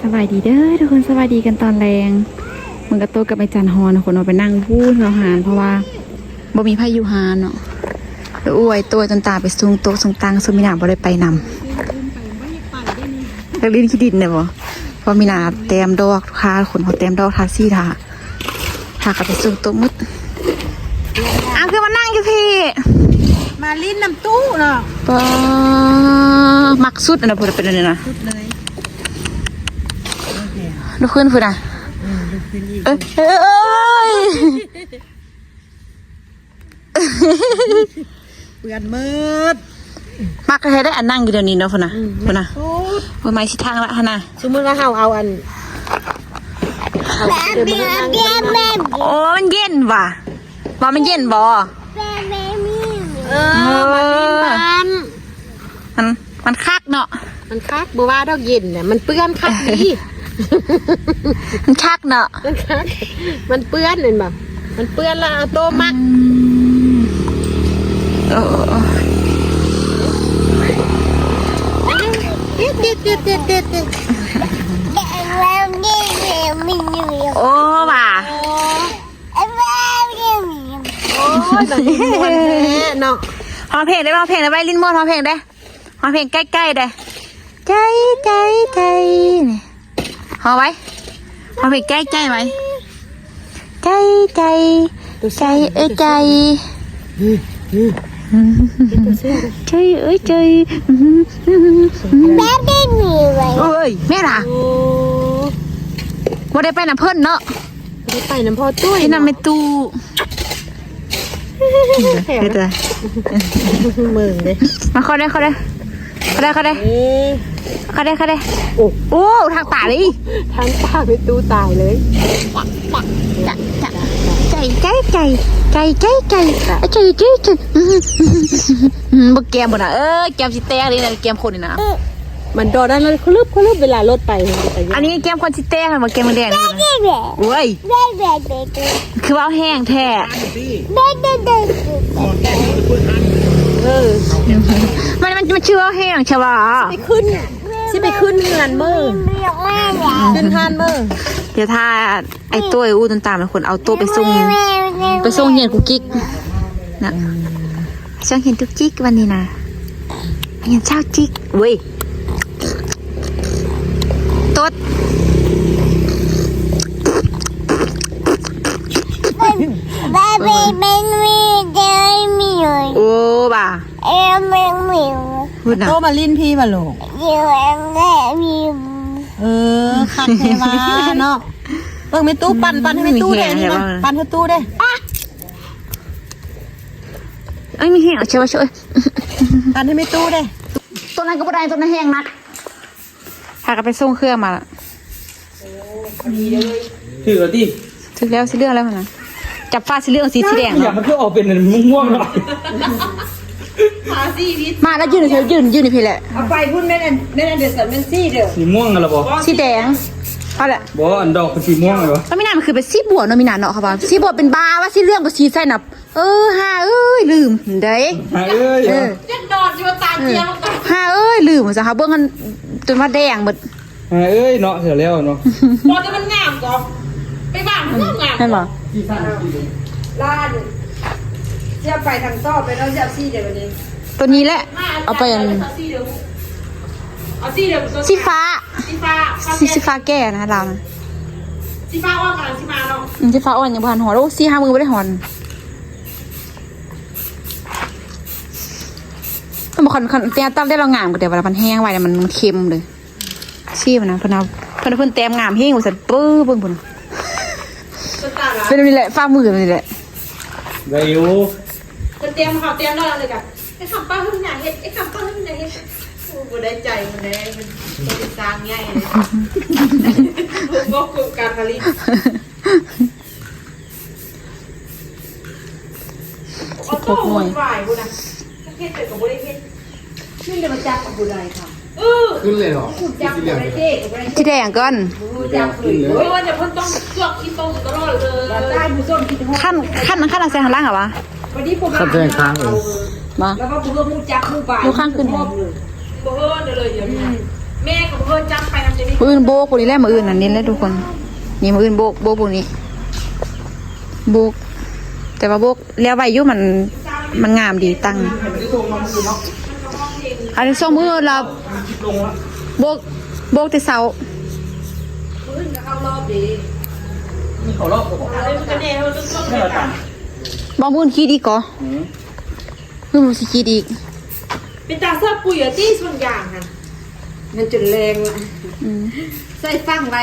ສະບາຍດີເດີທຸກຄົນ ສະບາຍດີກັນຕອນແລງ. ມັນກະໂຕກັບໄອ້ຈັນຮອນຄົນວ່າໄປນັ່ງຢູ່ເຮືອນເຮົາຫັ້ນ ເພາະວ່າບໍ່ມີໃຜຢູ່ຮ້ານເນາະ. ແລ້ວອວຍໂຕຈົນຕາໄປສົ່ງໂຕະສົ່ງຕັ່ງ ສ່ວນມີນາບໍ່ໄດ້ໄປນຳ. ຢາກຫຼິ້ນຂີ້ດິນແດ່ບໍ່? ເພາະມີນາແຕ້ມດອກ ທາ ຄົນເຮົາແຕ້ມດອກ ທາສີ ທາ ພາກັນໄປສົ່ງໂຕະໝົດ. ອ້າວ ຄືມານັ່ງຢູ່ພີ້? ມາຫຼິ້ນນຳຕູ້ເນາະ. ປາ ມັກສຸດອັນນັ້ນ ເພິ່ນເປັນອັນນີ້ນະ ສຸດເລີຍ. ລຸກຂຶ້ນພຸ້ນນະ. ອືມ ລຸກຂຶ້ນອີກ. ເອີຍ ເອີຍ ເອີຍ ເອີຍ. ເປື້ອນໝົດ. ມັກແທ້ໆ ໄດ້ອັນນັ່ງຢູ່ດຽວນີ້ເນາະ ພຸ້ນນະ. ອືມ ພຸ້ນນະ ມັກສຸດ. ໂອ້ຍ ໄມ້ຊິທັງລະຫັ້ນນະ. ສົມມຸດວ່າເຮົາເອົາອັນ ໂອ້ ມັນເຢັນຫວາ ວ່າມັນເຢັນບໍ່? ເອີ ເອີ ມັນ ມັນຄັກເນາະ. ມັນຄັກ ບໍ່ວ່າດອກເຢັນນະ ມັນເປື້ອນຄັກດີ. ມັນຄັກເນາະ ມັນຄັກ ມັນເປື້ອນແມ່ນບໍ່? ມັນເປື້ອນລະເອົາໂຕມັກ. ອືມ ເອີ ເອີ ເອີ ໂອ້ ວ່າ ໂອ້ຍ ນ້ອງລິນມ່ວນແທ້ເນາະ. ຮ້ອງເພງໄດ້ ຮ້ອງເພງໄດ້ ໄວລິນມ່ວນ ຮ້ອງເພງໄດ້. ຮ້ອງເພງໄກ່ໆ ເດ້ ໄກ່ ໄກ່ ໄກ່ ນີ້ ຮ້ອງໄວ້ ຮ້ອງເພງໄກ່ໆ ໄວ້ ໄກ່ ໄກ່ ໄກ່ເອີຍໄກ່ ໄກ່ເອີຍໄກ່. ແບບນີ້ໄວ້ ໂອ້ຍ ແມ່ນລະ. ໂອ້ ບໍ່ໄດ້ໄປນຳເພິ່ນເນາະ. ໄປນຳພໍ່ຕຸ້ຍ ໄປນຳແມ່ຕູ້. ເຮັດໄດ້ ເບິ່ງເດ້ ມາ ເຂົ້າໄດ້ ເຂົ້າໄດ້ ເຂົ້າໄດ້ ເຂົ້າໄດ້ ເອີ ເຂົ້າໄດ້ ເຂົ້າໄດ້. ໂອ້ ໂອ້ ທາງຕາເລີຍ ທາງຕາແມ່ຕູ້ຕາຍເລີຍ. ໄກ່ ໄກ່ ໄກ່ ໄກ່ ໄກ່ ໄກ່ ໄກ່ ໄກ່ ໄກ່ ອືມ ບໍ່ແກມບໍ່ນະ. ເອີ ແກມຊິແຕກເລີຍນະ ແກມຄົນນີ້ນະ. ມັນດອນນັ້ນ ມັນຄະລຶບຄະລຶບເວລາລົດໄປ. ອັນນີ້ແກ້ມຄົນຊິແຕກ ບໍ່ແກ້ມແດງ. ໂອ້ຍ ຄືເວົ້າແຮງແທ້. ເອີ ມັນ ມັນ ມັນຄືເວົ້າແຮງແທ້ວ່າ. ຊິໄປຂຶ້ນ ຊິໄປຂຶ້ນເຮືອນມື້ ຂຶ້ນເຮືອນມື້. ດຽວຖ້າ ໄອ້ໂຕ້ ໄອ້ອູ້ ຕົ້ນຕາມ ເປັນຄົນເອົາໂຕ້ໄປສົ່ງ ໄປສົ່ງຮຽນກຸກກິກນະ. ອືມ ໄປສົ່ງຮຽນກຸກກິກວັນນີ້ນະ. ຮຽນເຊົ້າຈິກເວີຍ. ໂຕດ ໂອ້ ບາ ເອີ ແມ່ນມີ ພຸ້ນນະ. ໂຕມາຫຼິ້ນພີ້ບາລູກ. ເອີ ຄັກແທ້ວ່າເນາະ. ເບິ່ງແມ່ຕູ້ ປັ່ນ ປັ່ນໃຫ້ແມ່ຕູ້ແດ່ ນີ້ນະ ປັ່ນໃຫ້ຕູ້ແດ່. ເອີຍ ມີແຮງ ເອົາເຊວະ ເຊວະ ປັ່ນໃຫ້ແມ່ຕູ້ແດ່. ໂຕນັ້ນກໍບໍ່ໄດ້ ໂຕນັ້ນແຮງໜັກ. ພາກັນໄປສົ່ງເຄື່ອງມາລະ. ຖືກແລ້ວຕິ? ຖືກແລ້ວ ສີເຫຼືອງແລ້ວຫັ້ນນະ. ຈັບຟ້າສີເຫຼືອງ ສີ ສີແດງ. ຢາກໃຫ້ຄືອອກເປັນມ່ວງໆ ເນາະ. ຫາຊີວິດ ມາແລ້ວ ຢືນຢູ່ພີ້ ຢືນ ຢືນຢູ່ພີ້ແຫຼະ. ເອົາໄປພຸ້ນແມ່ນອັນ ແມ່ນອັນດຽວກັນ ແມ່ນສີເດີ ສີມ່ວງຫັ້ນລະບໍ່? ສີແດງ. ພໍແລ້ວ ບໍ່ ອັນດອກເປັນສີມ່ວງແລ້ວ. ມັນມີນາ ມັນຄືເປັນສີບົວເນາະ ມີນາເນາະ ເຂົາວ່າສີບົວເປັນບ້າວ່າ ສີເຫຼືອງບໍ່ສີໃສ່ນະ. ເອີ ຫາເອີຍ ລືມເດ້ ຫາເອີຍ. ເອີ ຈັກນອນຢູ່ຕາກຽວ ຫາເອີຍ ລືມວ່າຊັ້ນ. ຫາເບິ່ງຫັ້ນ ຈົນວ່າແດງເບິດ. ຫາເອີຍເນາະ ເສຍແລ້ວເນາະ. ບໍ່ ແຕ່ມັນງາມກໍ ໄປວາງມັນງາມໆ ແມ່ນບໍ່? ລານ ຊິເອົາໄປທາງຊອບໄປເນາະ ຊິເອົາສີໃດບັດນີ້? ໂຕນີ້ແຫຼະ ເອົາໄປອັນ ເອົາສີເດີ ເອົາສີເດີ ສີຟ້າ ສີຟ້າ ສີ ສີຟ້າແກ່ນະ ລາວນະ. ສີຟ້າອ່ອນກຳລັງຊິມາເນາະ. ອືມ ສີຟ້າອ່ອນຍັງບໍ່ທັນຮ້ອນ. ໂອ້ ສີ່ຫ້າມື້ບໍ່ໄດ້ຮ້ອນ. ມັນບໍ່ ຄັນ ຄັນແຕ່ງຕາມແດດລາວງາມ ກໍແຕ່ວ່າມັນແຫ້ງໄວ ມັນ ມັນເຄັມເລີຍ. ຊີ້ມັນນະ ເພິ່ນເອົາ ເພິ່ນ ເພິ່ນແຕ້ມງາມແຮງວ່າຊັ້ນ. ເບິ່ງ ເບິ່ງພຸ້ນນະ ເປັນແບບນີ້ແຫຼະ ຝ່າມືແບບນີ້ແຫຼະ. ໄດ້ຢູ່ ເພິ່ນແຕ້ມ ເຂົາແຕ້ມແລ້ວເລີຍກະ ໄອ້ຄຳປ້າເພິ່ນຢ່າເຮັດ ໄອ້ຄຳປ້າເພິ່ນຢ່າເຮັດ. ໂອ້ ບໍ່ໄດ້ໃຈມັນເດ້ ມັນ ມັນສ້າງໃຫຍ່ເດ້. ບໍ່ ບໍ່ກົງການຜະລິດ. ສິບຫົກໜ່ວຍ ເຮັດແຕ່ກໍບໍ່ໄດ້ເຮັດ ຂຶ້ນແຕ່ມາຈັບກັບຜູ້ໃດຄະ. ເອີ ຂຶ້ນເລີຍເນາະ ຈັບບໍ່ໄດ້ເດ້ ຊິແດງກ່ອນ ບໍ່ຮູ້ຈັກເລີຍ. ໂອ້ຍ ວ່າແຕ່ເພິ່ນຕ້ອງເກືອກຂີ້ຕົມຕະຫຼອດເລີຍ. ຂັ້ນ ຂັ້ນ ຂັ້ນເອົາໃສ່ທາງຫຼັງຫວາ? ຂັ້ນແຊງຄ້າງເອີຍ ມາ ແລ້ວກໍບໍ່ຮູ້ຈັກຜູ້ບາຍ ບໍ່ຄ້າງຂຶ້ນ ບໍ່ເຮີ້ນເລີຍດຽວນີ້. ແມ່ກໍບໍ່ເຄີຍຈັບໄປນຳ ມື້ອື່ນໂບກພວກນີ້ແຫຼະ ມື້ອື່ນອັນນີ້ແຫຼະທຸກຄົນ. ນີ້ ມື້ອື່ນໂບກ ໂບກພວກນີ້ ໂບກ ແຕ່ວ່າໂບກແລ້ວໄວຢູ່ ມັນ ມັນງາມດີຕັ້ງ. ອັນນີ້ສອງມື້ລະ ໂບກ ໂບກແຕ່ເຊົ້າ. ມີເຂົ້າລອບບໍ່? ບໍ່ ມື້ອື່ນຂີດອີກກໍ ອືມ ມື້ອື່ນຊິຂີດອີກ. ເປັນຕາເສືອປຸຍວ່າຕິ ສ່ວນຢາງຫັ້ນ ມັນຈົນແລງລະ. ອືມ ໃສ່ຝັງໄວ້.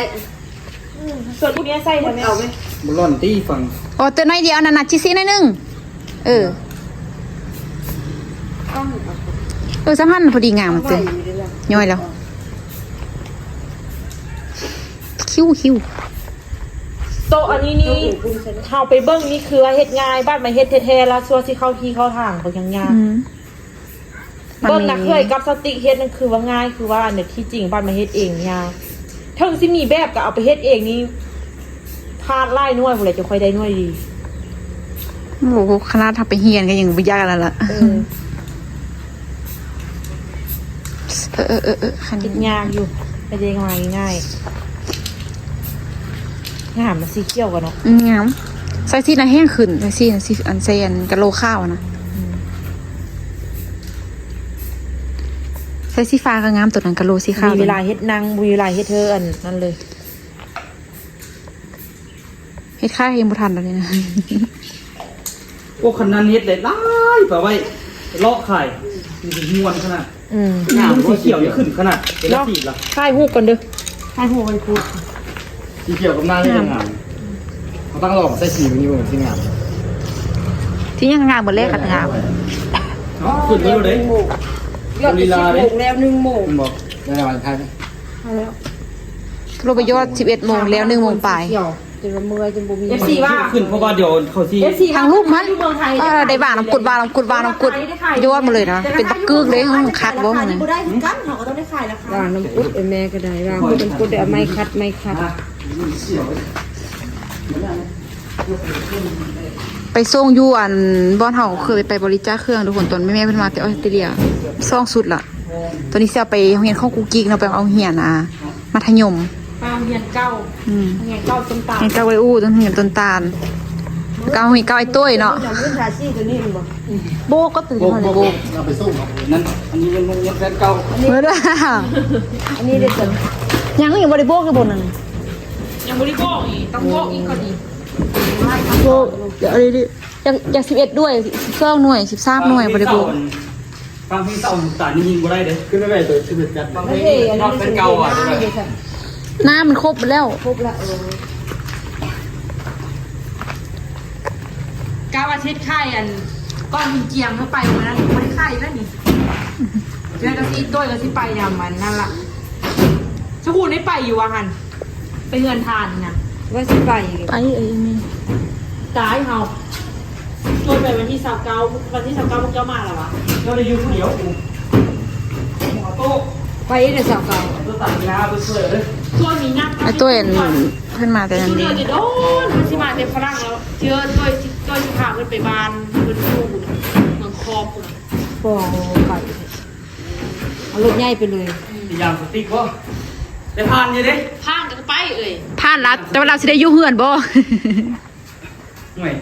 ອືມ ສ່ວນທີ່ແມ່ໃສ່ຫັ້ນແມ່ ເອົາໄວ້ ບໍ່ຫຼອນຕິຝັງ. ອໍ ແຕ່ໜ້ອຍດຽວ ອັນນັ້ນນະ ຊິຊິໜ້ອຍໜຶ່ງ. ເອີ ເອີ ຊ່ຳຫັ້ນພໍດີງາມ ເອົາໄວ້ ເຕີ ຢູ່ເດ້ລະ ຍ້ອຍແລ້ວ ຄິ້ວ ຄິ້ວ. ໂຕະອັນນີ້ນີ້ ເຮົາໄປເບິ່ງນີ້ຄືວ່າເຮັດງ່າຍ ບາດມາເຮັດແທ້ໆລະຊົ່ວຊິເຂົ້າທີ່ເຂົ້າທາງ ບໍ່ຍັງຍາກ. ອືມ ເບິ່ງນະ ເອື້ອຍກັບສະຕິກເຮັດນັ້ນຄືວ່າງ່າຍ ຄືວ່າອັນນີ້ ທີ່ຈິງບາດມາເຮັດເອງຍາກ. ເຖິງຊິມີແບບກໍເອົາໄປເຮັດເອງນີ້ ພາດຫຼາຍໜ່ວຍພຸ້ນແຫຼະ ຈັ່ງຄ່ອຍໄດ້ໜ່ວຍດີ. ໂອ້ໂຫ ຂະໜາດເຮົາໄປຮຽນກໍຍັງບໍ່ຢາກແລ້ວລະ. ເອີ ເອີ ເອີ ເອີ ຄັນ ເຮັດຍາກຢູ່ ໄປເດ້ງ່າຍໆ. ງາມນະ ສີຂຽວກໍເນາະ. ອືມ ງາມ. ໃສ່ສີນັ້ນແຮງຂຶ້ນ ໃສ່ສີນັ້ນ ສີອັນ ໃສ່ອັນກະໂຫຼຂາວນະ. ອືມ ໃສ່ສີຟ້າກໍງາມ ໂຕນັ້ນກະໂຫຼສີຂາວ. ມີເວລາເຮັດນັ່ງ ບໍ່ມີເວລາເຮັດເທີ ອັນນັ້ນເລີຍ. ເຮັດຂາຍຍັງບໍ່ທັນດອກນີ້ນະ. ໂອ້ ຄັນນັ້ນເຮັດໄດ້ຫຼາຍ ໄປໄວ້ເລາະຂາຍ ມັນຊິມ່ວນຂະໜາດ. ອືມ ງາມ ສີຂຽວນີ້ຂຶ້ນຂະໜາດ ເປັນລະສີລະ. ຖ່າຍຮູບກ່ອນເດີ ຖ່າຍຮູບໄວ້ພຸ້ນ. ສີຂຽວກັບໜ້ານີ້ງາມ ເຮົາຕັ້ງລອງໃສ່ສີນີ້ເບິ່ງ ມັນຊິງາມ. ທີ່ຍັງງາມໝົດແລ້ວ ຄັນງາມ ເນາະ ຂຶ້ນເລີຍເດ້. ຍອດສິບໂມງແລ້ວ ໜຶ່ງໂມງ ແມ່ນບໍ່? ໄດ້ວັນໄທ ມາແລ້ວ ລົງໄປຍອດສິບເອັດໂມງແລ້ວ ໜຶ່ງໂມງປາຍ. ຈົນວ່າເມື່ອຍ ຈົນບໍ່ມີ ເອັຟຊີ ວ່າ ຂຶ້ນ ເພາະວ່າດຽວເຂົາຊິ ເອັຟຊີ ທາງລູກມັນ ຢູ່ເມືອງໄທ ເອີ ໄດ້ວ່ານ້ຳກົດ ວ່ານ້ຳກົດ ວ່ານ້ຳກົດ ຍອດໝົດເລີຍນະ. ເປັນບັກກຶກເດ້ ຄັກບໍ່ ມັນບໍ່ໄດ້ຄືກັນ ເຮົາກໍຕ້ອງໄດ້ຂາຍລາຄາ. ວ່ານ້ຳກົດ ເອີ ແມ່ກໍໄດ້ວ່ານ້ຳກົດ ໄດ້ເອົາໄມ້ຂັດ ໄມ້ຂັດ. ໄປສົ່ງຢູ່ອັນ ບ່ອນເຮົາເຄີຍໄປບໍລິຈາກເຄື່ອງທຸກຄົນ ຕອນແມ່ໆເພິ່ນມາແຕ່ອອສເຕຣເລຍ ສອງຊຸດລະ. ຕອນນີ້ຊິເອົາໄປໂຮງຮຽນຂອງກຸກກິກເນາະ ໄປເອົາຮຽນ ອ່າ ມັດທະຍົມ ໄປໂຮງຮຽນເກົ່າ. ອືມ ໂຮງຮຽນເກົ່າຕົ້ນຕານ ໂຮງຮຽນເກົ່າໄອອູ້ ໂຮງຮຽນຕົ້ນຕານ ແລ້ວກໍໂຮງຮຽນເກົ່າໄອໂອ້ຍເນາະ. ໂບກກໍຕື່ນ ໂບກ ເຮົາ ໂບກ ໂບກ ເອົາໄປສົ່ງເນາະ. ນັ້ນ ອັນນີ້ແມ່ນໂຮງຮຽນແຟນເກົ່າ. ອັນນີ້ ອັນນີ້ເດ້ ຍັງ ຍັງບໍ່ໄດ້ໂບກຢູ່ບໍນັ້ນ? ຍັງບໍ່ໄດ້ໂບກອີກ ຕ້ອງໂບກອີກກ່ອນອີກ. ໂບກ ດຽວ ອັນນີ້ ຍັງ ຍັງສິບເອັດໜ່ວຍ ສິບສອງໜ່ວຍ ສິບສາມໜ່ວຍ ບໍ່ໄດ້ໂບກ. ຟັງເພງເຊົ້າ ຕານີ້ຍິງບໍ່ໄດ້ເດ້. ຂຶ້ນໄປໄວ້ໂຕສິບເອັດກັນ ເອີ ອັນນີ້ ເປັນເກົ່າອ່ະ ນ້ຳມັນຄົບໝົດແລ້ວ ຄົບລະ. ເອີ ກະວ່າຊິເຮັດຂາຍອັນ ກ້ອນເຈັງເຮົາໄປມື້ນັ້ນ ບໍ່ໄດ້ຂາຍແລ້ວນີ້. ເທື່ອກະຊິ ໂຕຍກະຊິໄປຍາມມັນນັ້ນລະ. ສະກູໄດ້ໄປຢູ່ວ່າຫັ້ນ ໄປເຮືອນທ່ານນະ ວ່າຊິໄປ. ໄປ ເອີ ແມ່ນ ຕາຍເຮົາ ໂຕຍໄປວັນທີຊາວເກົ້າ ວັນທີຊາວເກົ້າພວກເຈົ້າມາລະຫວາ? ເຈົ້າໄດ້ຢູ່ຜູ້ດຽວ ໄປເດ້ຊາວເກົ້າ ໂຕຍຕັດເວລາໄປຊ່ວຍເດີ. ໂຕຍມີນັດ ໄອ້ໂຕຍອັນ ເພິ່ນມາແຕ່ນັ້ນເດ້ ໂຕຍໂດນ ເພິ່ນຊິມາແຕ່ຝຣັ່ງແລ້ວ. ເທື່ອໂຕຍ ໂຕຍຊິພາເພິ່ນໄປບ້ານເພິ່ນຢູ່ພຸ້ນ ເມືອງຄອບພຸ້ນ. ບໍ່ໄປ ເອົາລົດໃຫຍ່ໄປເລີຍ. ຍາມສະຕິກບໍ່ ໄດ້ຜ່ານຢູ່ເດ້ ຜ່ານກໍໄປເອີຍ ຜ່ານລະ ແຕ່ວ່າລາວຊິໄດ້ຢູ່ເຮືອນບໍ່? ຫ່ວຍ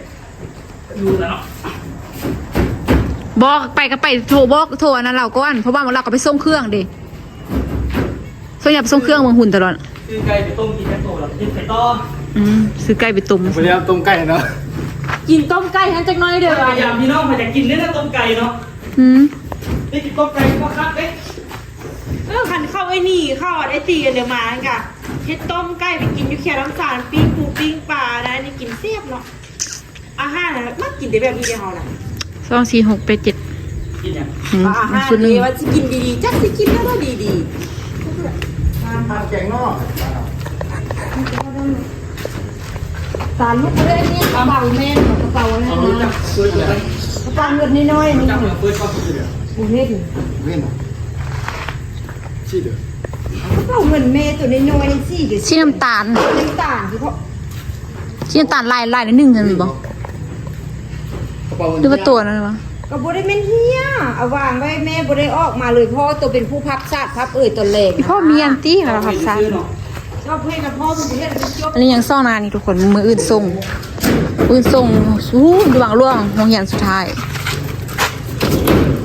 ຢູ່ລະເນາະ. ບໍ່ ໄປກໍໄປ ໂທບອກ ໂທອັນນັ້ນລາວກ່ອນ ເພາະວ່າລາວກໍໄປສົ່ງເຄື່ອງເດ້. ສ່ວນໃຫຍ່ໄປສົ່ງເຄື່ອງເມືອງຮຸນຕະຫຼອດ. ຊື້ໄກ່ໄປຕົ້ມກິນຈັກໂຕລະ ກິນໄປຕໍ່. ອືມ ຊື້ໄກ່ໄປຕົ້ມ ໄປແລ້ວຕົ້ມໄກ່ເນາະ. ກິນຕົ້ມໄກ່ຫັ້ນຈັກໜ້ອຍເດີ. ຍາມພີ່ນ້ອງເພິ່ນຢາກກິນເດ້ນະ ຕົ້ມໄກ່ເນາະ. ອືມ ໄດ້ກິນຕົ້ມໄກ່ກໍຄັກເດ້. ເອີ ຄັນເຂົ້າໄອ້ນີ້ ເຂົ້າໄອ້ຕີກັນເດີມາຫັ້ນກະ ເຮັດຕົ້ມໄກ່ໄປກິນຢູ່ແຄວນ້ຳສານ ປີ້ງປູປີ້ງປານະ ອັນນີ້ກິນແຊບເນາະ. ອາຫານນະ ມັກກິນແຕ່ແບບນີ້ເດ້ເຮົານະ. ສອງ ສີ່ ຫົກ ແປດ ເຈັດ ກິນຫຍັງ? ອືມ ອາຫານ ຊຸດໜຶ່ງ ເດ້ ວ່າຊິກິນດີໆ ຈັກຊິກິນແນວໃດດີໆ. ທານແກງນອກ ຕານລູກເດ້ ອັນນີ້ກະເປົາແມ່ນ ກະເປົາອັນນັ້ນນະ ກະເປົາເງິນນ້ອຍໆ ນີ້ ບໍ່ເຫັນ ເຫັນ ກະເປົາເງິນແມ່ໂຕນ້ອຍໆ ນີ້ ສີ ສີນ້ຳຕານ ນ້ຳຕານ ຄືເພາະ ສີນ້ຳຕານລາຍ ລາຍໜຶ່ງນັ້ນບໍ່? ກະເປົາເງິນ ຫຼືວ່າໂຕນັ້ນວະ? ກະ ກໍບໍ່ໄດ້ແມ່ນເຮຍ ເອົາວາງໄວ້ ແມ່ບໍ່ໄດ້ອອກມາເລີຍ ເພາະວ່າໂຕເປັນຜູ້ພັບສາດພັບເອີ່ຍຕອນແລງ ອີ່ພໍ່ມຽນຕິ ເຮົາພັບສາດ. ເຈົ້າເຮັດກັບພໍ່ມັນຊິເຮັດໃຫ້ມັນຈົບ. ອັນນີ້ຍັງຊອກນານີ້ທຸກຄົນ ມື້ອື່ນສົ່ງ ມື້ອື່ນສົ່ງ ຢູ່ວັງຫຼວງ ໂຮງຮຽນສຸດທ້າຍ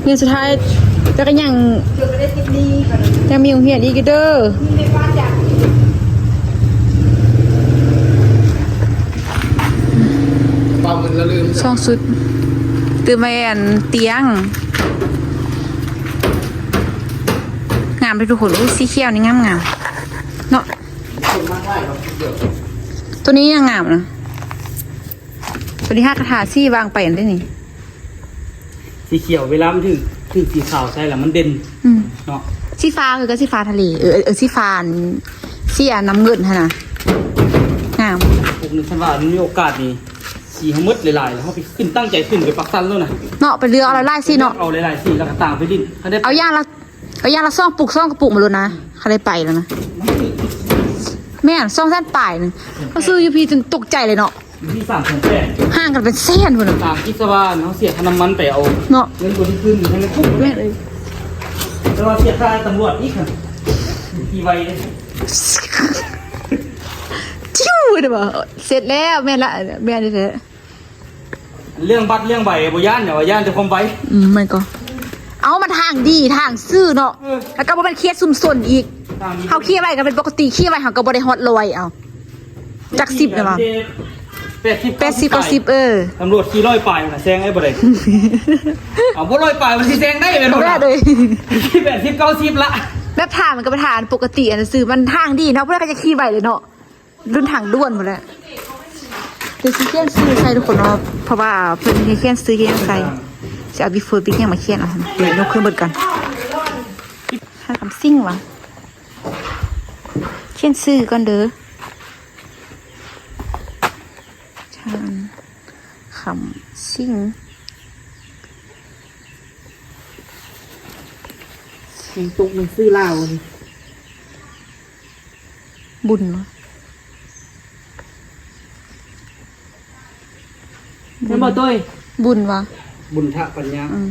ຮຽນສຸດທ້າຍ ແລ້ວກໍຍັງ ຍັງມີໂຮງຮຽນອີກຢູ່ເດີ. ເວົ້າເງິນລະລືມ ສອງຊຸດ ຕື່ມໄວ້ອັນຕຽງ ງາມເດ້ທຸກຄົນ. ໂອ້ ສີຂຽວນີ້ງາມໆ ເນາະ ຄົນມັກຫຼາຍເນາະ ໂຕນີ້ຍັງງາມນະ ໂຕນີ້ຫາກະທາສີວາງໄປອັນນີ້ ສີຂຽວເວລາມັນຖືກ ຖືກສີຂາວໃສ່ແລ້ວມັນເດັ່ນ ອືມ ເນາະ. ສີຟ້າຄືກັບສີຟ້າທະເລ ເອີ ເອີ ເອີ ສີຟ້າອັນ ສີອັນນ້ຳເງິນຫັ້ນນະ ງາມ. ພວກນີ້ຄັນວ່າມັນມີໂອກາດນີ້ ສີເຮົາໝົດຫຼາຍໆ ແລ້ວເຮົາໄປຂຶ້ນ ຕັ້ງໃຈຂຶ້ນໄປປັກສັນໂລດນະ ເນາະ ໄປເລືອກເອົາຫຼາຍໆສີເນາະ ເລືອກເອົາຫຼາຍໆສີ ແລ້ວກໍຕ່າງໄປຫຼິ້ນ ຄັນໄດ້ ເອົາຢ່າງລະ ເອົາຢ່າງລະສອງປຸກ ສອງກະປຸກມາໂລດນະ ຄັນໄດ້ໄປແລ້ວນະ. ແມ່ນ ສອງແສນປາຍໜຶ່ງ ມາຊື້ຢູ່ພີ້ຈົນຕົກໃຈເລີຍເນາະ ຢູ່ທີ່ສາມແສນແປດ ຫ່າງກັນເປັນແສນພຸ້ນນະ. ຕາມຄິດຊະວ່າເຮົາເສຍຄ່ານ້ຳມັນໄປເອົາ ເນາະ ເງິນບໍ່ໄດ້ຄືນໃຫ້ມັນຄຸ້ມ. ແມ່ນເອີຍ ແຕ່ວ່າເສຍຄ່າຕຳຫຼວດອີກຫັ້ນ ຂີ່ໄວເດ້ ຈິ້ວເດ້ບໍ່ ເສັດແລ້ວ. ແມ່ນລະ ແມ່ນແທ້. ເລື່ອງບັດເລື່ອງໃບບໍ່ຢ້ານ ແຕ່ວ່າຢ້ານແຕ່ຄວາມໄວ. ອືມ ມັນກໍ ເອົາ ມັນທາງດີ ທາງຊື່ເນາະ ເອີ ແລ້ວກໍບໍ່ແມ່ນເຂດຊຸມຊົນອີກ ທາງດີ ເຮົາຂີ່ໄວກໍເປັນປົກກະຕິ ຂີ່ໄວເຮົາກໍບໍ່ໄດ້ຮອດຮ້ອຍ ເອົາ ຈັກສິບນະຫວາ ແປດສິບ ແປດສິບ ເກົ້າສິບ ເກົ້າສິບ ເອີ ຕຳຫຼວດຂີ່ຮ້ອຍປາຍນະ ແຊງໄດ້ບໍ່ໄດ້ ເອົາ ບໍ່ຮ້ອຍປາຍມັນຊິແຊງໄດ້ແມ່ນບໍ່ລະ ແປດສິບ ເກົ້າສິບລະ. ແບບທາງມັນກໍເປັນທາງປົກກະຕິ ອັນຊື່ມັນທາງດີເນາະ ຜູ້ໃດກໍຈະຂີ່ໄວເລີຍເນາະ. ລຸ້ນທາງດ່ວນພຸ້ນແຫຼະ ດຽວຊິຂຽນຊື່ໃສ່ທຸກຄົນເນາະ ເພາະວ່າເພິ່ນໃຫ້ຂຽນຊື່ຂຽນຫຍັງໃສ່ ຊິເອົາ before ຫຍັງມາຂຽນເອົາ ດຽວຍົກຂຶ້ນເບິ່ງກ່ອນ. ທ່ານຄຳສິງຫວາ ຂຽນຊື່ກ່ອນເດີ ທ່ານຄຳສິງ ຊິຕົກໜັງສືລາວນີ້. ບຸນຫວາ ແມ່ນບໍ່ຕຸ້ຍ? ບຸນຫວາ? ບຸນທະປັນຍາ ອືມ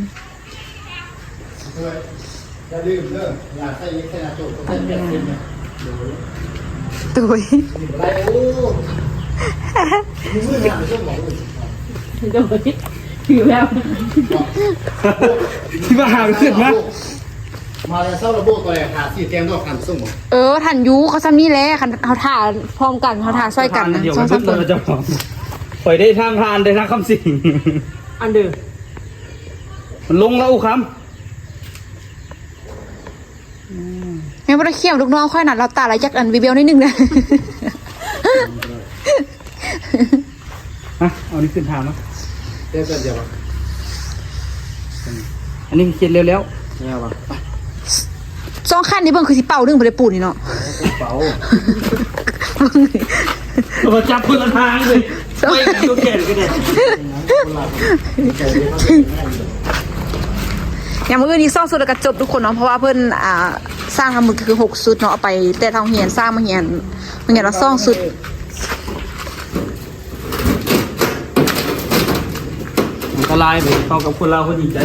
ຢ່າລືມເດີ ຢ່າໃສ່ເຫຼັກໃສ່ໜ້າໂຕ ຕ້ອງໃສ່ແປດສິບນະ ຕຸ້ຍ ບໍ່ໄດ້ ໂອ້ ມືຫາໄປສົ່ງບໍ່? ໂດຍ ຖືແລ້ວ ທີ່ວ່າຫາຂຶ້ນມາ ມາແລ້ວເຊົ້າລະໂບກ ຕອນແລກຫາຊື້ແກງດອກຫັ້ນສົ່ງບໍ່? ເອີ ທັນຢູ່ ເຂົາຊ່ຳນີ້ແຫຼະ ຄັນເຮົາຖ້າພ້ອມກັນ ເຮົາຖ້າຊ່ອຍກັນນະ ສອງສາມຄົນ ຂ້ອຍໄດ້ທາງທ່ານ ໄດ້ທາງຄຳສິງ ອັນເດີ ມັນລົງແລ້ວ ອູຄຳ ອືມ ຍັງບໍ່ໄດ້ຂຽນລູກນ້ອງຂ້ອຍນະ ຫຼັບຕາແລ້ວຈັກອັນ ວິວໆ ໜ້ອຍໜຶ່ງນະ. ຮະ ເອົານີ້ຂຶ້ນຖາມມາ ແຕ່ແປັບດຽວ ອັນນີ້ຂຽນແລ້ວໆ ແລ້ວຫວາ? ສອງຂັ້ນນີ້ເບິ່ງຄືຊິເປົ່າໜຶ່ງບໍ່ໄດ້ປູນນີ້ເນາະ ເປົ່າ ມາຈັບຄົນລະທາງເລີຍ ສອງ ໄປຢູ່ແຂນກໍໄດ້ ຢ່າງມື້ອື່ນອີກສອງຊຸດແລ້ວກໍຈົບທຸກຄົນເນາະ ເພາະວ່າເພິ່ນ ອ່າ ສ້າງທັງໝົດກໍຄືຫົກຊຸດເນາະ ເອົາໄປແຕ່ທາງໂຮງຮຽນ ສ້າງມາຮຽນ ໂຮງຮຽນລະສອງຊຸດ. ອັນຕະລາຍເດ້ ເຂົ້າກັບຄົນລາວເພິ່ນດີໃຈ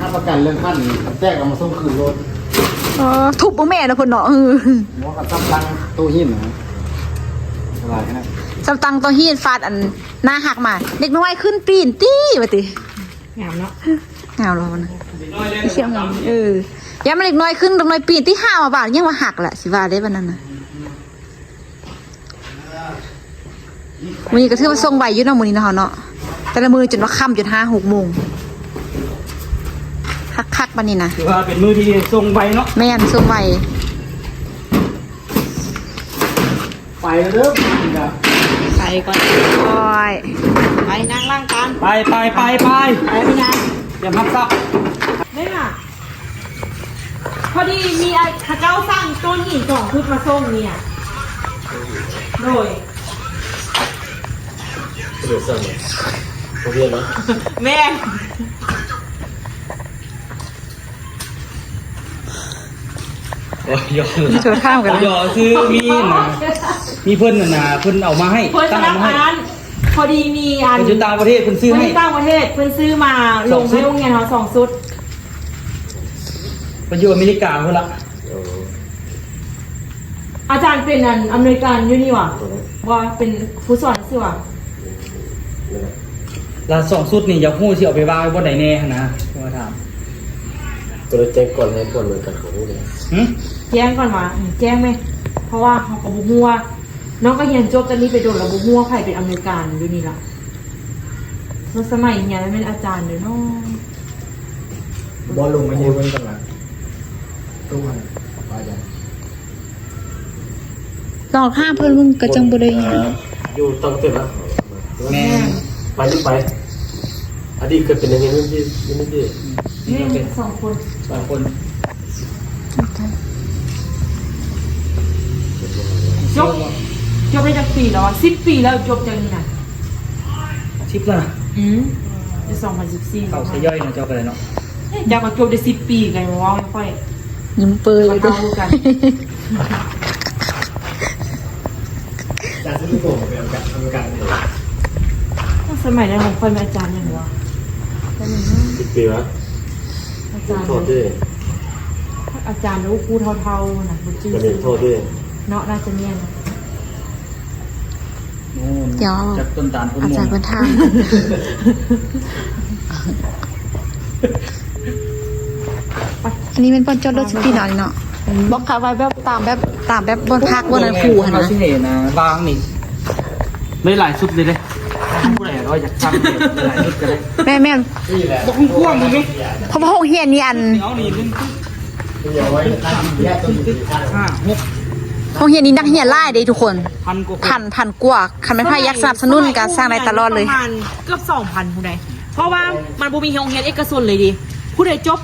ຮັບປະກັນເລື່ອງຂັ້ນ ແຕກເອົາມາສົ່ງຄືນໂລດ ເອີ ທຸບບໍ່ແມ່ນນະເພິ່ນເນາະ ເອີ ໝໍກັບຊຳຕັງໂຕຫີນນະ ອັນຕະລາຍຂະໜາດ ຊຳຕັງໂຕຫີນຟາດອັນໜ້າຫັກມາ ເດັກນ້ອຍຂຶ້ນປີນຕິວ່າຕິ ງາມເນາະ ງາມແລ້ວນະ ເອີ ຢ້ານມັນເດັກນ້ອຍຂຶ້ນ ເດັກນ້ອຍປີນຕິ ຫາມາບາດຍັງວ່າຫັກລະ ຊິວ່າເດ້ບາດນັ້ນນະ. ມື້ນີ້ກໍຖືວ່າສົ່ງໄວຢູ່ເນາະ ມື້ນີ້ເນາະເຮົາເນາະ ແຕ່ລະມື້ຈົນວ່າຄ່ຳ ຈົນຫ້າຫົກໂມງ ຄັກໆ ບາດນີ້ນະ ຖືວ່າເປັນມື້ທີ່ສົ່ງໄວເນາະ ແມ່ນ ສົ່ງໄວ ໄປແລ້ວເດີ ໄປກ່ອນ ໂອ້ຍ ໄປນັ່ງລ້າງຈານ ໄປ ໄປ ໄປ ໄປ ໄປ ໄປນະ ຕຽມຮັບຊັບ ໄດ້ລະ. ພໍດີມີ ເຂົາເຈົ້າສັ່ງໂຕຫີນສອງຊຸດມາສົ່ງນີ້ ໂດຍ ເຂົາເຈົ້າສັ່ງ ເຂົາເຈົ້າເນາະ ແມ່ນ ໂອ້ຍ ຢໍ່ ເຂົາຖາມກັນ ຢໍ່ ຄືມີນະ ມີເພິ່ນຫັ້ນນະ ເພິ່ນເອົາມາໃຫ້ ເພິ່ນ ຕັ້ງເອົາມາໃຫ້ ພະນັກງານ ພໍດີມີອັນ ໄປຢູ່ຕ່າງປະເທດເພິ່ນຊື້ໃຫ້ ໄປຢູ່ຕ່າງປະເທດເພິ່ນຊື້ມາ ສອງຊຸດ ລົງໃຫ້ໂຮງຮຽນເຮົາສອງຊຸດ. ໄປຢູ່ອາເມລິກາພຸ້ນລະ. ອາຈານເປັນອັນອຳນວຍການຢູ່ນີ້ຫວາ? ບໍ່ ເປັນຜູ້ສອນຊື່ຫວາ? ລະສອງຊຸດນີ້ຢາກຮູ້ຊິເອົາໄປວາງໄວ້ບ່ອນໃດແດ່ຫັ້ນນະ ມາຖາມ. ກໍເລີຍແຈ້ງກ່ອນໃຫ້ກ່ອນເລີຍກັນ ກໍຮູ້ແລ້ວ. ຫຶ? ແຈ້ງກ່ອນວ່າ ອືມ ແຈ້ງແມະ ເພາະວ່າເຮົາກໍບໍ່ຮູ້ວ່າ ນ້ອງກໍຮຽນຈົບຈາກນີ້ໄປດົນແລ້ວ ບໍ່ຮູ້ວ່າໃຜເປັນອຳນວຍການຢູ່ນີ້ລະ. ສົດສະໄໝຮຽນແມ່ນອາຈານເດີເນາະ. ບໍ່ ລົງມາເຮັດເບິ່ງກ່ອນລະ ໂຕຫັ້ນ ອາຈານ. ລອງຫາເພິ່ນເບິ່ງກໍຈັ່ງບໍ່ໄດ້ຫຍັງ. ເອີ ຢູ່ຕັ້ງແຕ່ລະ ແມ່ນ ໄປນີ້ໄປ ອະດີດເຄີຍເປັນນັກຮຽນຢູ່ນີ້ ຢູ່ນີ້ຕິ? ແມ່ນ ສອງຄົນ ສອງຄົນ. ຈົບ ຈົບໄດ້ຈັກປີແລ້ວ? ສິບປີແລ້ວ ຈົບຈາກນີ້ນະ. ສິບແລ້ວນະ? ອືມ ປີສອງພັນສິບສີ່ ເຂົ້າຊະຍ່ອຍເນາະ ເຈົ້າກໍໄດ້ເນາະ. ເຈົ້າກໍຈົບໄດ້ສິບປີ ກໍເວົ້າໃຫ້ຂ້ອຍ ຍິ້ມເປີຍ ກໍເທົ່າກັນ. ຈານຊິໂກະໄປອາເມລິກາ ອາເມລິການີ້. ສະໄໝນັ້ນຂອງຂ້ອຍແມ່ນອາຈານຫຍັງວະ? ສິບປີວະ? ອາຈານ ໂທດເດ້ ອາຈານ ໂອ້ ຄູເຖົ້າໆນະ ບໍ່ຈື່ຊື່ ໂທດເດ້ ເນາະ ໜ້າຈະແມ່ນ. ໂອ້ ດຽວ ຈັກຕົ້ນຕານພຸ້ນ ອາຈານເພິ່ນຖາມ. ອັນນີ້ແມ່ນບ່ອນຈອດລົດຊິຕິເນາະ ອັນນີ້ເນາະ. ອືມ ບອກເຂົາໄວ້ແບບຕາມແບບ ຕາມແບບບ່ອນພັກບ່ອນອັນຄູຫັ້ນນະ. ເຮົາຊິເຫັນນະ ວາງນີ້ໄດ້ຫຼາຍຊຸດເລີຍເດ້ ຜູ້ໃດກໍຢາກສັ່ງໄດ້ຫຼາຍຊຸດກໍໄດ້. ແມ່ນໆ ບໍ່ກວ້າງໆນີ້ ເພາະວ່າໂຮງຮຽນນີ້ອັນ ເອົານີ້ໜຶ່ງຕຶກ ສອງຕຶກ ຫ້າ ຫົກ ໂຮງຮຽນນີ້ນັກຮຽນຫຼາຍເດ້ທຸກຄົນ ພັນກວ່າຄົນ ພັນ ພັນກວ່າ. ຄັນແມ່ນໃຜຢາກສະໜັບສະໜູນກໍສັ່ງໄດ້ຕະຫຼອດເລີຍ. ປະມານເກືອບສອງພັນພຸ້ນໃດ ເພາະວ່າມັນບໍ່ມີໂຮງຮຽນເອກະຊົນເລີຍເດ້. ຜູ້ໃດຈົບ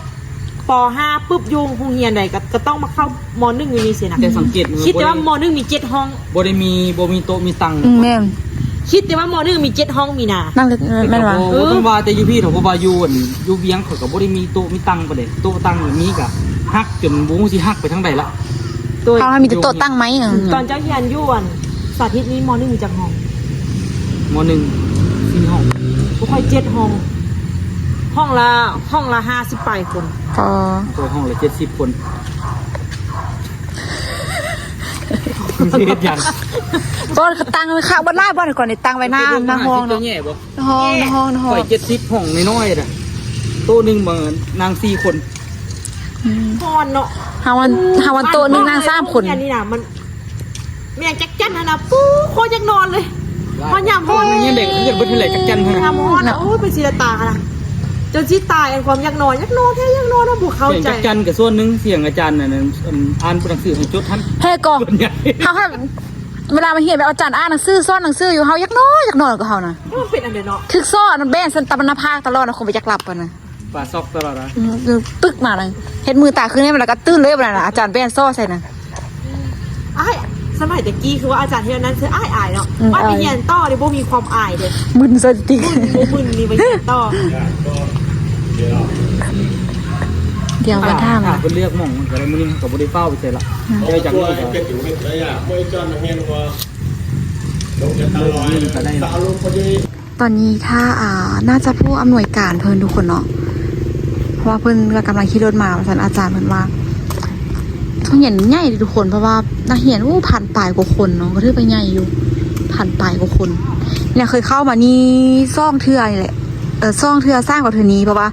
ປໍຫ້າ ປຶບ ຢູ່ໂຮງຮຽນໃດກໍ ກໍຕ້ອງມາເຂົ້າ ມໍໜຶ່ງ ຢູ່ນີ້ຊີ້ນະ. ແຕ່ສັງເກດ ຄິດແຕ່ວ່າມໍໜຶ່ງມີເຈັດຫ້ອງ ບໍ່ໄດ້ມີ ບໍ່ມີໂຕະມີຕັ່ງ. ອືມ ແມ່ນ ຄິດແຕ່ວ່າມໍໜຶ່ງມີເຈັດຫ້ອງ ມີນາ ນັ້ນແມ່ນວ່າ ເອີ ເພິ່ນວ່າແຕ່ຢູ່ພີ້ເນາະ ເພາະວ່າຢູ່ ຢູ່ວຽງເຂົາກໍບໍ່ໄດ້ມີໂຕະມີຕັ່ງປານໃດ ໂຕະຕັ່ງມີກໍຫັກຈົນບໍ່ຮູ້ຊິຫັກໄປທາງໃດລະ. ໂດຍ ເຮົາມີແຕ່ໂຕະຕັ່ງໄມ້. ອືມ ຕອນເຈົ້າຮຽນຢູ່ອັນສາທິດນີ້ ມໍໜຶ່ງມີຈັກຫ້ອງ? ມໍໜຶ່ງ ສີ່ຫ້ອງ ພວກຂ້ອຍເຈັດຫ້ອງ ຫ້ອງລະ ຫ້ອງລະຫ້າສິບປາຍຄົນ. ອໍ ໂຕະຫ້ອງລະເຈັດສິບຄົນ ເຮັດຫຍັງ? ບ່ອນກໍຕັ້ງຄັກ ບ່ອນຫຼາຍບ່ອນ ກ່ອນນີ້ຕັ້ງໄວ້ໜ້າ ໜ້າຫ້ອງເນາະ ໜ້າຫ້ອງ ໜ້າຫ້ອງ ໜ້າຫ້ອງ. ຂ້ອຍເຈັດສິບ ຫ້ອງນ້ອຍໆນະ ໂຕະໜຶ່ງ ບາງນັ່ງສີ່ຄົນ. ອືມ ຮ້ອນເນາະ ຫາວ່າ ຫາວ່າໂຕະໜຶ່ງນັ່ງສາມຄົນ. ອັນນີ້ນະ ມັນ ແມ່ນຈັກຈັ່ນຫັ້ນນະ ປູ ໂຄດຢາກນອນເລີຍ ພໍຍາມຮ້ອນ ຍັງໄດ້ຄືກັນເບິດຫັ້ນແຫຼະ ຈັກຈັ່ນຫັ້ນນະ ຍາມຮ້ອນນະ. ໂອ້ຍ ເປັນຊິລະຕາຍຫັ້ນນະ ຈົນຊິຕາຍ ອັນຄວາມຢາກນອນ ຢາກນອນແທ້ ຢາກນອນນະ ບໍ່ເຂົ້າໃຈ. ຈັກຈັ່ນກໍສ່ວນໜຶ່ງ ສຽງອາຈານນັ້ນ ອັນ ອ່ານຕົວໜັງສືໃຫ້ຈົດຫັ້ນ. ແທ້ກໍ ເຮົາຫັ້ນ ເວລາມາຮຽນແບບອາຈານອ່ານໜັງສື ສອນໜັງສືຢູ່ ເຮົາຢາກນອນ ຢາກນອນກວ່າເຮົານະ. ມັນເປັນອັນໃດເນາະ ຄືສອນແບນສັນຕາມໜ້າຜາກຕະຫຼອດນະ ຄົງໄປຈັກຫຼັບຫັ້ນນະ. ປາຊອກຕະຫຼອດນະ. ອືມ ຕຶກມານະ ເຮັດມືຕາຂຶ້ນໃຫ້ມັນ ແລ້ວກໍຕື່ນເລີຍບັດນັ້ນນະ ອາຈານແບນຊໍໃສ່ນະ. ອ້າຍ ສະໄໝແຕ່ກີ້ຄືວ່າອາຈານເຮັດອັນນັ້ນເຊີ ອາຍໆເນາະ. ອືມ ວ່າໄປຮຽນຕໍ່ນີ້ບໍ່ມີຄວາມອາຍເດ້ ມຶນໃສ່ຕິ ມຶນບໍ່ມຶນນີ້ໄປຮຽນຕໍ່. ດຽວ ດຽວ ໄປຖາມ ຖ້າເພິ່ນເລືອກໝ່ອງມັນກໍໄດ້ ມື້ນີ້ເຮົາກໍບໍ່ໄດ້ຟ້າວໄປໃສລະ. ອືມ ເຈົ້າຈັກມື້ກໍ ຕອນນີ້ຖ້າ ອ່າ ໜ້າຈະຜູ້ອຳນວຍການເພິ່ນທຸກຄົນເນາະ ເພາະວ່າເພິ່ນກຳລັງຂີ່ລົດມາວ່າຊັ້ນ. ອາຈານເພິ່ນວ່າໂຮງຮຽນໃຫຍ່ເດ້ທຸກຄົນ ເພາະວ່ານັກຮຽນ ໂອ້ ພັນປາຍກວ່າຄົນເນາະ ກໍຖືວ່າໃຫຍ່ຢູ່ ພັນປາຍກວ່າຄົນ. ແລ້ວເຄີຍເຂົ້າມານີ້ສອງເທື່ອນີ້ແຫຼະ ເອີ ສອງເທື່ອ ສາມກວ່າເທື່ອນີ້ ເພາະວ່າ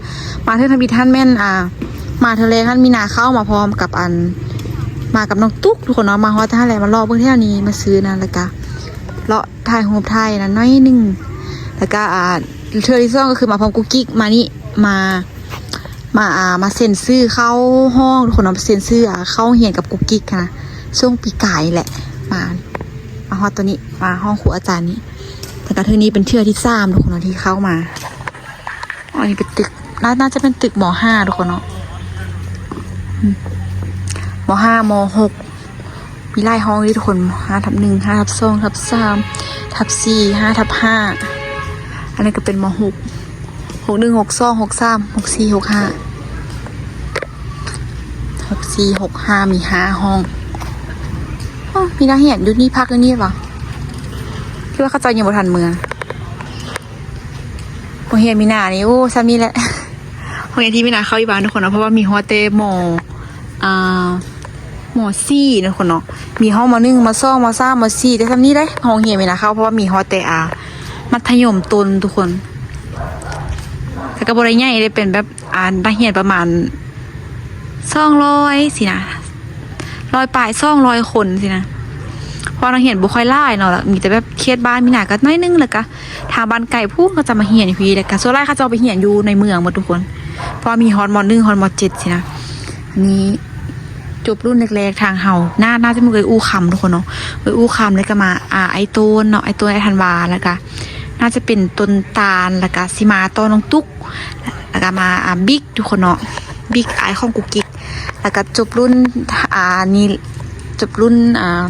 ມາເທື່ອທຳອິດຫັ້ນແມ່ນ ອ່າ ມາເທື່ອແລກຫັ້ນມີນາເຂົ້າມາພ້ອມກັບອັນ ມາກັບນ້ອງຕຸກທຸກຄົນເນາະ. ມາຮອດຫັ້ນແຫຼະ ມາເລາະເບິ່ງແຖວນີ້ ມາຊື້ນັ້ນ ແລ້ວກະເລາະ ຖ່າຍຮູບຖ່າຍນັ້ນໜ້ອຍໜຶ່ງ ແລ້ວກະ ອ່າ ເທື່ອທີສອງກໍຄືມາພ້ອມກຸກກິກ ມານີ້ ມາ ມາ ອ່າ ມາເຊັນຊື່ເຂົ້າຫ້ອງ ທຸກຄົນເນາະ ເຊັນຊື່ ອ່າ ເຂົ້າຮຽນກັບກຸກກິກຫັ້ນນະ ຊ່ວງປີກາຍນີ້ແຫຼະ. ມາ ມາຮອດໂຕນີ້ ມາຫ້ອງຄູອາຈານນີ້ ແລ້ວກະເທື່ອນີ້ເປັນເທື່ອທີສາມ ທຸກຄົນເນາະ ທີ່ເຂົ້າມາ. ອັນນີ້ເປັນຕຶກ ໜ້າ ໜ້າຈະເປັນຕຶກ ມໍຫ້າ ທຸກຄົນເນາະ ອືມ ມໍຫ້າ ມໍຫົກ ມີຫຼາຍຫ້ອງເດ້ທຸກຄົນ ຫ້າທັບໜຶ່ງ ຫ້າທັບສອງ ທັບສາມ ທັບສີ່ ຫ້າທັບຫ້າ. ອັນນີ້ກໍເປັນ ມໍຫົກ ຫົກໜຶ່ງ ຫົກສອງ ຫົກສາມ ຫົກສີ່ ຫົກຫ້າ ຫົກສີ່ ຫົກຫ້າ ມີຫ້າຫ້ອງ. ໂອ້ ມີນັກຮຽນຢູ່ນີ້ ພັກຢູ່ນີ້ຫວາ? ຄືວ່າເຂົາເຈົ້າຍັງບໍ່ທັນເມືອ. ໂຮງຮຽນມີນານີ້ ໂອ້ ຊ່ຳນີ້ແຫຼະ ໂຮງຮຽນທີ່ມີນາເຂົ້າອີກບ້ານທຸກຄົນເນາະ ເພາະວ່າມີຮອດແຕ່ ມ ອ່າ ມ ສີ່ ເນາະທຸກຄົນເນາະ ມີຮອດ ມ ໜຶ່ງ ມ ສອງ ມ ສາມ ມ ສີ່ ແຕ່ຊ່ຳນີ້ເດ້ ໂຮງຮຽນມີນາເຂົ້າ ເພາະວ່າມີຮອດແຕ່ ອ່າ ມັດທະຍົມຕົ້ນທຸກຄົນ ແຕ່ກໍບໍ່ໄດ້ໃຫຍ່ເດ້ ເປັນແບບ ອ່າ ນັກຮຽນປະມານ ສອງຮ້ອຍ ຊີ້ນະ ຮ້ອຍປາຍ ສອງຮ້ອຍຄົນຊີ້ນະ ເພາະວ່ານັກຮຽນບໍ່ຄ່ອຍຫຼາຍເນາະ ແລ້ວມີແຕ່ແບບເຂດບ້ານມີນາກໍໜ້ອຍໜຶ່ງ ແລ້ວກໍທາງບ້ານໄກພຸ້ນເຂົາຈະມາຮຽນຢູ່ພີ້ ແລ້ວກໍສ່ວນຫຼາຍເຂົາເຈົ້າໄປຮຽນຢູ່ໃນເມືອງໝົດທຸກຄົນ ເພາະວ່າມີຮອດ ມ ໜຶ່ງ ຮອດ ມ ເຈັດ ຊີ້ນະ ອັນນີ້ຈົບລຸ້ນແລກໆ ທາງເຮົາ ໜ້າ ໜ້າຈະມີເອື້ອຍອູ້ຄຳທຸກຄົນເນາະ ເອື້ອຍອູ້ຄຳ ແລ້ວກໍມາ ອ່າ ອ້າຍໂຕນເນາະ ອ້າຍໂຕນ ອ້າຍທັນວາ ແລ້ວກໍໜ້າຈະເປັນຕົ້ນຕານ ແລ້ວກໍຊິມາຕໍ່ນ້ອງຕຸກ ແລ້ວກໍມາ ອ່າ ບິກ ທຸກຄົນເນາະ ບິກອ້າຍຂອງກຸກກິກ ແລ້ວກໍຈົບລຸ້ນ ອ່າ ນີ້ ຈົບລຸ້ນ ອ່າ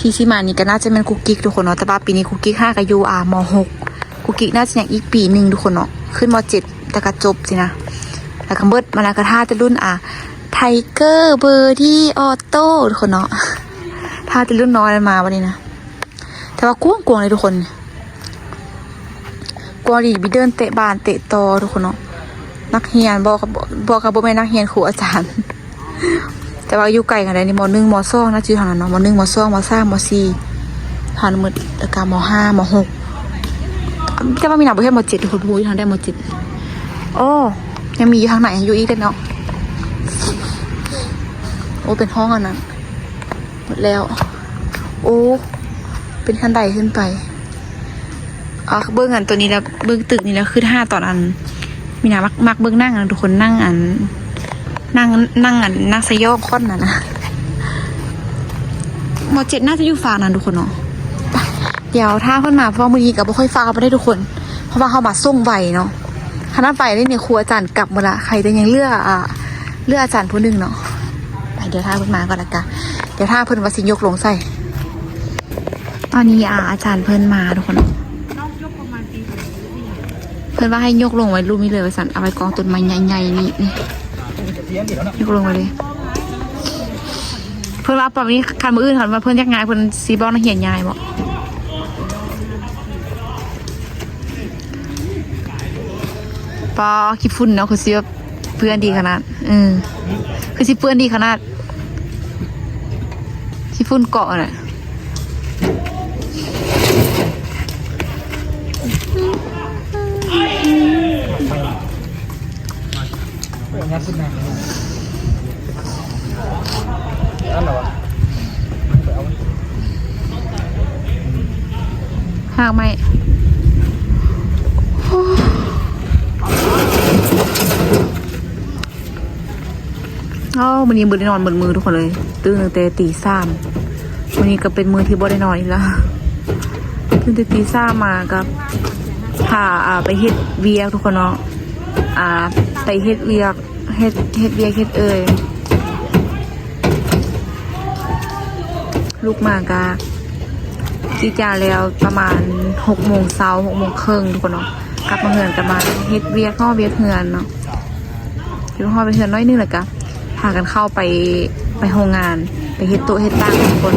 ທີ່ຊິມານີ້ກໍໜ້າຈະແມ່ນກຸກກິກທຸກຄົນເນາະ ແຕ່ວ່າປີນີ້ກຸກກິກຫາກໍຢູ່ ອ່າ ມ ຫົກ ກຸກກິກໜ້າຈະຍັງອີກປີໜຶ່ງທຸກຄົນເນາະ ຂຶ້ນ ມ ເຈັດ ແລ້ວກໍຈົບຊີ້ນະ ແລ້ວກໍເບິດມາແລ້ວ ກໍຖ້າແຕ່ລຸ້ນ ອ່າ ໄທເກີ ເບີດີ້ ອໍໂຕ້ ທຸກຄົນເນາະ ຖ້າແຕ່ລຸ້ນນ້ອຍມາບັດນີ້ນະ. ແຕ່ວ່າກວ້າງໆເລີຍທຸກຄົນ ກວ້າງດີ ມີເດີ່ນເຕະບານເຕະຕໍ່ທຸກຄົນເນາະ ນັກຮຽນບໍ່ ບໍ່ ກໍບໍ່ແມ່ນນັກຮຽນ ຄູອາຈານ ແຕ່ວ່າຢູ່ໄກກັນໄດ໋ນີ້ ມ ໜຶ່ງ ມ ສອງ ໜ້າຈະຢູ່ທາງນັ້ນເນາະ ມ ໜຶ່ງ ມ ສອງ ມ ສາມ ມ ສີ່ ຜ່ານໝົດ ແລ້ວກໍ ມ ຫ້າ ມ ຫົກ ແຕ່ວ່າມີນາບໍ່ເຫັນ ມ ເຈັດ ທຸກຄົນ ບໍ່ຮູ້ຢູ່ທາງໃດ ມ ເຈັດ ໂອ້ ຍັງມີຢູ່ທາງໃນ ຍັງຢູ່ອີກເດ້ເນາະ ໂອ້ ເປັນຫ້ອງອັນນັ້ນ ໝົດແລ້ວ ໂອ້ ເປັນຂັ້ນໄດຂຶ້ນໄປ ອ່າ ເບິ່ງອັນໂຕນີ້ແລ້ວ ເບິ່ງຕຶກນີ້ແລ້ວ ຄືຫາຕອນອັນ ມີນາມັກ ມັກເບິ່ງໜັງນະທຸກຄົນ ໜັງອັນ ໜັງ ໜັງອັນ ໜັງສະຫຍອງຂວັນນັ້ນນະ ໝໍເຈັດໜ້າຈະຢູ່ຟາກນັ້ນທຸກຄົນເນາະ ໄປ ດຽວຖ້າເພິ່ນມາ ເພາະວ່າມື້ນີ້ກໍບໍ່ຄ່ອຍຟ້າວປານໃດທຸກຄົນ ເພາະວ່າເຮົາມາສົ່ງໄວເນາະ ຂະໜາດໄວເດ້ນີ້ ຄູອາຈານກັບໝົດລະ ໃຄແຕ່ຍັງເຫຼືອ ອ່າ ເຫຼືອອາຈານຜູ້ໜຶ່ງເນາະ ໄປ ດຽວຖ້າເພິ່ນມາກ່ອນລະກະ ດຽວຖ້າເພິ່ນວ່າຊິຍົກລົງໃສ່ ຕອນນີ້ ອາ ອາຈານເພິ່ນມາທຸກຄົນ ເພິ່ນວ່າໃຫ້ຍົກລົງໄວ້ລຸ່ມນີ້ເລີຍວ່າຊັ້ນ ເອົາໄວ້ກອງຕົ້ນໄມ້ໃຫຍ່ໆນີ້ ນີ້ ຍົກລົງໄວ້ເລີຍ ເພິ່ນວ່າປານນີ້ ຄັນມື້ອື່ນຄັນວ່າເພິ່ນຢາກຍ້າຍ ເພິ່ນຊິບອກນັກຮຽນຍ້າຍບໍ? ປາ ຂີ້ຝຸ່ນເນາະ ຄືຊິແບບເປື້ອນດີຂະໜາດ ເອີ ຄືຊິເປື້ອນດີຂະໜາດ ຂີ້ຝຸ່ນເກາະຫັ້ນນະ ຮາກໄມ້ ໂອ້ ມື້ນີ້ບໍ່ໄດ້ນອນໝົດມື້ທຸກຄົນເອີຍ ຕື່ນຕັ້ງແຕ່ຕີສາມ ມື້ນີ້ກໍເປັນມື້ທີ່ບໍ່ໄດ້ນອນອີກແລ້ວ ຕື່ນແຕ່ຕີສາມມາກໍພາ ອ່າ ໄປເຮັດວຽກທຸກຄົນເນາະ ອ່າ ໄປເຮັດວຽກ ເຮັດ ເຮັດວຽກເຮັດເອີ່ຍ ລຸກມາກະກີດຢາງແລ້ວປະມານຫົກໂມງເຊົ້າ ຫົກໂມງເຄິ່ງທຸກຄົນເນາະ ກັບມາເຮືອນກໍມາເຮັດວຽກ ຫໍ່ວຽກເຮືອນເນາະ ເຮັດຫໍ່ວຽກເຮືອນໜ້ອຍໜຶ່ງ ແລ້ວກໍພາກັນເຂົ້າໄປ ໄປໂຮງງານ ໄປເຮັດໂຕະເຮັດຕັ່ງທຸກຄົນ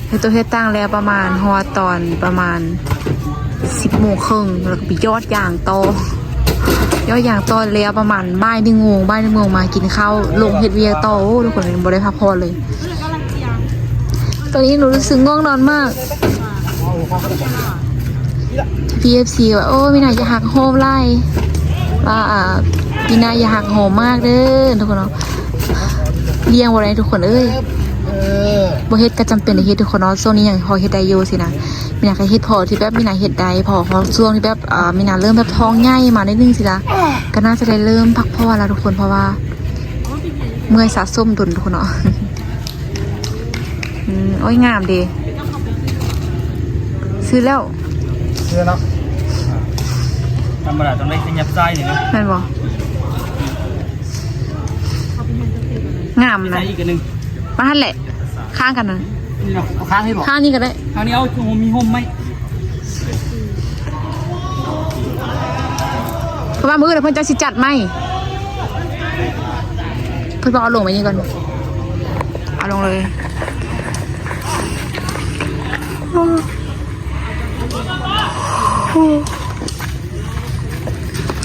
ເຮັດໂຕະເຮັດຕັ່ງແລ້ວປະມານ ຮອດຕອນປະມານສິບໂມງເຄິ່ງ ແລ້ວກໍໄປຢອດຢາງຕໍ່ ຢອດຢາງຕໍ່ແລ້ວປະມານບ່າຍໜຶ່ງໂມງ ບ່າຍໜຶ່ງໂມງມາກິນເຂົ້າ ລົງເຮັດວຽກຕໍ່ ໂອ້ ທຸກຄົນ ບໍ່ໄດ້ພັກຜ່ອນເລີຍ ຕອນນີ້ໜູຮູ້ສຶກງ່ວງນອນມາກ ພີເອັຟຊີ ວ່າ ໂອ້ ມີນາຢ່າຫັກໂຫມຫຼາຍ ວ່າ ອ່າ ມີນາຢ່າຫັກໂຫມມາກເດີ ທຸກຄົນເນາະ ລ້ຽງບໍ່ໄດ້ທຸກຄົນເອີຍ ບໍ່ເຮັດກໍຈຳເປັນໄດ້ເຮັດທຸກຄົນເນາະ ຊ່ວງນີ້ຍັງພໍເຮັດໄດ້ຢູ່ຊີ້ນະ ມີນາກໍເຮັດພໍທີ່ແບບມີນາເຮັດໄດ້ ເພາະວ່າຊ່ວງທີ່ແບບ ອ່າ ມີນາເລີ່ມແບບທ້ອງໃຫຍ່ມາໜ້ອຍໜຶ່ງຊີ້ລະ ກໍໜ້າຈະໄດ້ເລີ່ມພັກຜ່ອນລະທຸກຄົນ ເພາະວ່າເມື່ອຍສະສົມດົນທຸກຄົນເນາະ. ອືມ ໂອ້ຍ ງາມເດ ຊື້ແລ້ວ ຊື້ແລ້ວເນາະ ທຳມະດາຕ້ອງໄດ້ຂະຫຍັບຊ້າຍນີ້ເນາະ ແມ່ນບໍ່? ງາມນະ ໃສ່ອີກອັນໜຶ່ງ ມາຫັ້ນແຫຼະ ຂ້າງກັນນະ ນີ້ເນາະ ເອົາຂ້າງນີ້ບໍ່? ຂ້າງນີ້ກໍໄດ້ ຂ້າງນີ້ເອົາ ມີຮົ່ມໄມ້ ເພາະວ່າມື້ອື່ນເພິ່ນຈະຊິຈັດໃໝ່ ເພິ່ນວ່າເອົາລົງໄວ້ນີ້ກ່ອນ ເອົາລົງເລີຍ ໂອ້ ໂອ້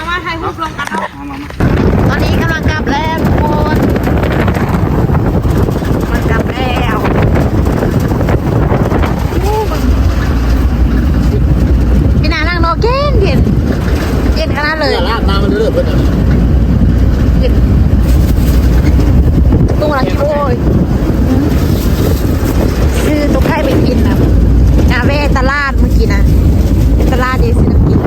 າ ມາ ມາ ຖ່າຍຮູບລວມກັນເນາະ ມາ ມາ ມາ ຕອນນີ້ກຳລັງກັບແລ້ວທຸກຄົນ ກຳລັງກັບແລ້ວ. ພີ່ນາງນັ່ງເນາະ ເຢັນໆ ເຢັນຂະໜາດເລີຍ ລາດນ້ຳມັນເລີດເພິ່ນ ເຢັນ ຕົງລະ ໂອ້ຍ ຊື້ຕົວໄກ່ໄປກິນນະ ກະແວ່ຕະຫຼາດມື້ກີ້ນະ ຕະຫຼາດເດ ຊື້ນ້ຳກິນ.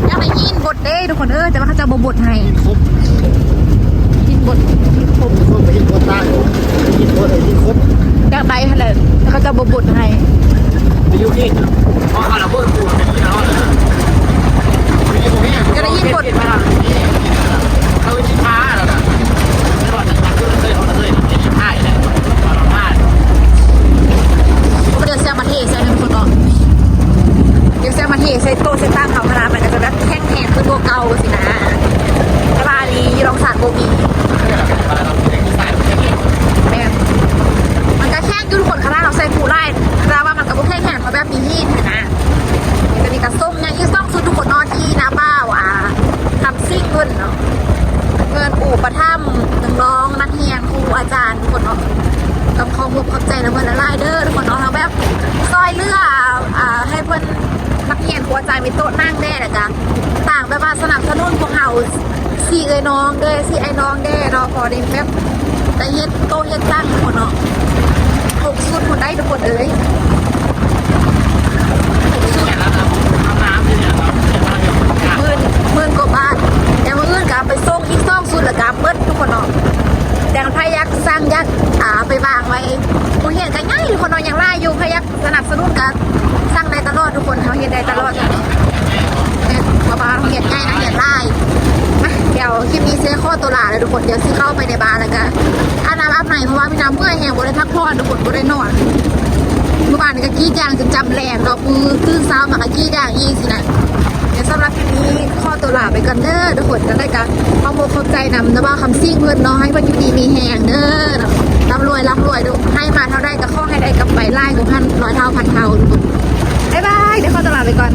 ຢາກໄດ້ຫີນບົດເດ້ທຸກຄົນເອີຍ ແຕ່ວ່າເຂົາເຈົ້າບໍ່ບົດໃຫ້ ຫີນບົດ ຫີນຄົບ ຫີນຄົບ ຫີນຄົບ ຫີນຄົບ ຢາກໄດ້ຫັ້ນແຫຼະ ແຕ່ເຂົາເຈົ້າບໍ່ບົດໃຫ້ ຢູ່ທີ່ ເພາະວ່າລະເບີດປູນ ຢາກໄດ້ຫີນບົດ ເຂົາຊິພາແລ້ວນະ. ມາເທໃສ່ໂຕະໃສ່ຕັ່ງເຮົາຫັ້ນນະ ມັນກໍຈະແບບແຂງແຮງຂຶ້ນກວ່າເກົ່າຊີ້ນະ. ແຕ່ວ່າອັນນີ້ຢູ່ດອງສານບໍ່ມີ. ແມ່ນ ມັນກໍແຂງຢູ່ທຸກຄົນ ຂະໜາດເຮົາໃສ່ຜູ້ຫຼາຍ ແຕ່ວ່າມັນກໍບໍ່ແຂງແຮງເທົ່າແບບມີຮີດຫັ້ນນະ. ກໍນີ້ກໍສົ່ງຍັງອີກສອງຊຸດທຸກຄົນເນາະ ທີ່ນ້າບ່າວ ອ່າ ຄຳສິງເພິ່ນເນາະ ເພິ່ນອຸປະຖຳນ້ອງໆ ນັກຮຽນ ຄູອາຈານທຸກຄົນເນາະ. ຕ້ອງຂໍຂອບໃຈນຳເພິ່ນຫຼາຍໆເດີທຸກຄົນເນາະ ເຮົາແບບຊ່ອຍເຫຼືອ ອ່າ ໃຫ້ເພິ່ນ ນັກຮຽນ ຄູອາຈານມີໂຕະນັ່ງແດ່ ແລ້ວກະຕ່າງແບບວ່າສະໜັບສະໜູນພວກເຮົາ ສີ່ເອື້ອຍນ້ອງແດ່ ສີ່ອ້າຍນ້ອງແດ່ເນາະ ພໍໄດ້ແບບໄດ້ເຮັດໂຕະເຮັດຕັ່ງພຸ້ນເນາະ. ຫົກຊຸດພຸ້ນໄດ໋ທຸກຄົນເອີຍ ຫົກຊຸດ ໝື່ນ ໝື່ນກວ່າບາດ. ແຕ່ມື້ອື່ນກໍເອົາໄປສົ່ງອີກສອງຊຸດ ແລ້ວກໍໝົດທຸກຄົນເນາະ. ແຕ່ໃຜຢາກສັ່ງ ຢາກ ອ່າ ໄປວາງໄວ້ ໂຮງຮຽນກໍໃຫຍ່ທຸກຄົນເນາະ ຍັງຫຼາຍຢູ່ ໃຜຢາກ ສະໜັບສະໜູນກໍສັ່ງໄດ້ຕະຫຼອດທຸກຄົນ ເຮົາເຮັດໄດ້ຕະຫຼອດ ເພາະວ່າເຮົາເຮັດໃຫຍ່ນະ ເຮັດຫຼາຍ. ມາ ດຽວຄລິບນີ້ຊິໄດ້ຂໍຕົວລາແລ້ວທຸກຄົນ ດຽວຊິເຂົ້າໄປໃນບ້ານ ແລ້ວກໍອາບນ້ຳອາບໃນ ເພາະວ່າມີນ້ຳເມື່ອຍແຮງ ບໍ່ໄດ້ພັກຜ່ອນທຸກຄົນ ບໍ່ໄດ້ນອນ. ມື້ວານນີ້ກໍກຣີດຢາງຈົນຈຳແລງເນາະ ມື້ຕື່ນເຊົ້າມາກໍກຣີດຢາງອີກຊີ້ນະ. ດຽວສຳລັບຄລິບນີ້ຂໍຕົວລາໄປກ່ອນເດີທຸກຄົນ ຈັ່ງໃດກໍຂອບອົກຂອບໃຈນຳນ້າບ່າວຄຳສິງເພິ່ນເນາະ ໃຫ້ເພິ່ນຢູ່ດີມີແຮງເດີເນາະ ລ່ຳລວຍ ລ່ຳລວຍເດີ ໃຫ້ມາເທົ່າໃດກໍ ຂໍໃຫ້ໄດ້ກັບໄປຫຼາຍກວ່າຫັ້ນ ຮ້ອຍເທົ່າພັນເທົ່າທຸກຄົນ. ບາຍບາຍ ດຽວຂໍຕົວລາໄປກ່ອນ.